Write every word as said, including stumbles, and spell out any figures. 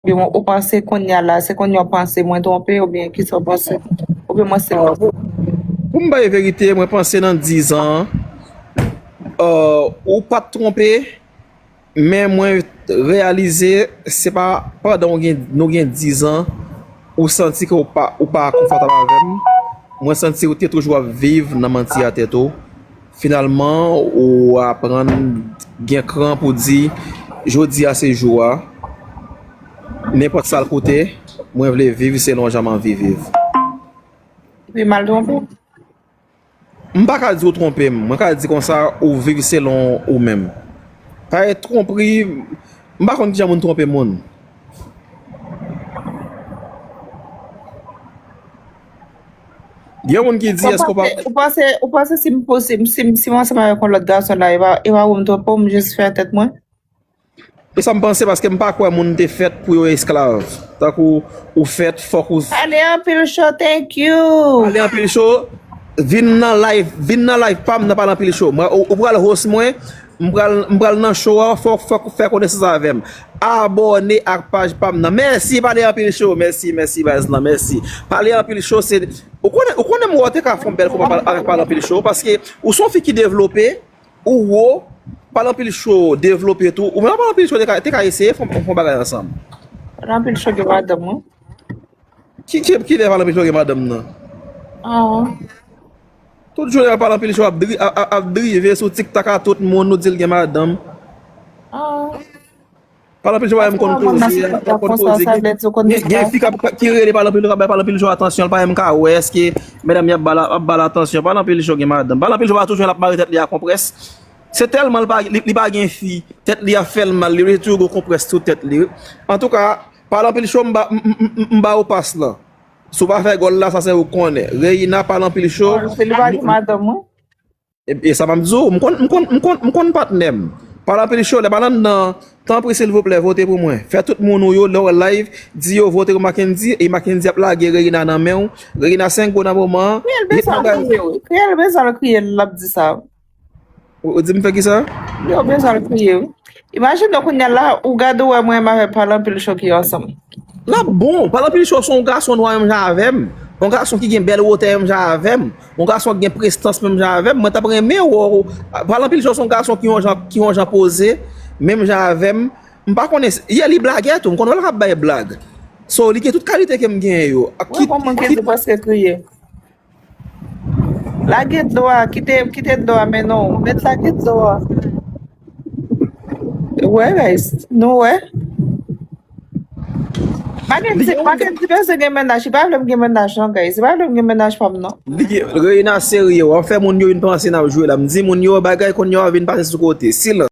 Oubyen ou panse kounye a la, se kounye a w panse mwen twonpe, oubyen kisa w panse? Oubyen mwen se mwen? Pou m bay verite, mwen panse nan dizan an, uh, ou pa t twonpe, men mwen reyalize se pa pandan w gen, nou gen dizan, ou santi ke w pa, ou pa konfòtab avè m. Mwen santi w te toujou ap viv nan manti a tèt ou. Finalman, ou aprann gen kran pou di, jodi a se jou a. Nenpòt sa l koute, mwen vle viv selon jan m anvi viv. Epi m al twonpe w? M pa ka di w twonpe m. Mwen ka di konsa, ou viv selon ou menm. Paske twonpri, m pa konn kijan moun twonpe moun. Gen moun ki di, èske w pa. Ou panse, ou panse si m posib, si m, si m ansanm avèk yon lòt gason la, e pa, e pa ou m twonpe w, m jis fè tèt mwen? E sa m panse, paske m pa kwè moun te fèt pou yo esklav. Tankou ou fèt, fòk ou. Pale anpil cho, thank you. Pale anpil cho, vin nan live, vin nan live pa m nan, pale anpil cho. Mwen, ou, ou pral host mwen, m pral, m pral nan show a, fòk, fòk ou fè konesans avè m. Abòne ak paj pa m nan. Mèsi, pale anpil cho, mèsi, mèsi, baz lan, mèsi. Pale anpil cho, se, ou konnen, ou konnen m wè w te ka fè yon bèl konpa avèk pale anpil cho, paske ou se yon fi ki devlope, ou wo, pale anpil cho devlope tou. Ou menm pale anpil cho te ka, te ka eseye fè, fè yon bagay ansanm. Pale anpil cho gen madanm mwen. Ki, ki, ki lè pale anpil cho gen madanm nan? Ah. Tout jounen pale anpil cho ap, dri, ap, ap, ap drive sou TikTok a tout moun, nou di l gen madanm. Ah. Pale anpil cho pa menm konn koze, konn koze. Gen, gen fi k ap, ki rele pale anpil cho, k ap bay pale anpil cho atansyon, l pa menm ka wè èske medam y ap ba l, ap ba l atansyon. Pale anpil cho gen madanm. Pale anpil cho pa toujou l ap mare tèt li a konprès. Se tèlman li pa, li, li pa gen fi, tèt li ap fè l mal, li rete toujou gen konprès sou tèt li. Antouka, pale anpil cho, m ba, m, m, m, m ba ou pas lan. Si w pa fè gòl la, sa se ou k konnen. Reina, pale anpil cho. Se li pa gen madanm, wi. E, e sa m ap di w, m konn, m konn, m konn, m konn patnè m. Pale anpil cho, lè m al anndan, tanpri silvouplè, vote pou mwen. Fè tout moun ou yo, lè w live, di yo vote pou Mackendy, e Mackendy ap lage Reina nan men w. Reina se yon gwo nan moman an. Kriye l bezwen al kriye, wi. Kriye l bezwen al kriye, l ap di sa. Ou, ou di m fè kisa? Yo bezwen al kriye, wi. Imajine w kounye a la, ou gade w wè mwen menm avèk pale anpil cho ki ansanm. L ap bon, pale anpil cho se yon gason nwa menm jan avè m. Yon gason ki gen bèl wotè menm jan avè m. Yon gason ki gen prestans menm jan avè m. Mwen t ap renmen wè w. Pale anpil cho se yon gason ki yon jan, ki yon jan poze, menm jan avè m. M pa konnen, yè li blagè tou, m konn wè l k ap bay blag. So, li gen tout kalite ke m genyen yo. Mwen konn moun ki di prèske kriye. Lage dlo a, kite, kite dlo a mennen w. Ou mèt lage dlo a. Wè, guys, nou wè. Mackendy, Mackendy bezwen gen mennaj, li pa vle m gen mennaj non, guys. Li pa vle m gen mennaj pa m non. Li gen, Reina serye, w ap fè moun yo vin panse n ap jwe la. M di moun yo bagay kounye a vin pase sou kote. Silans.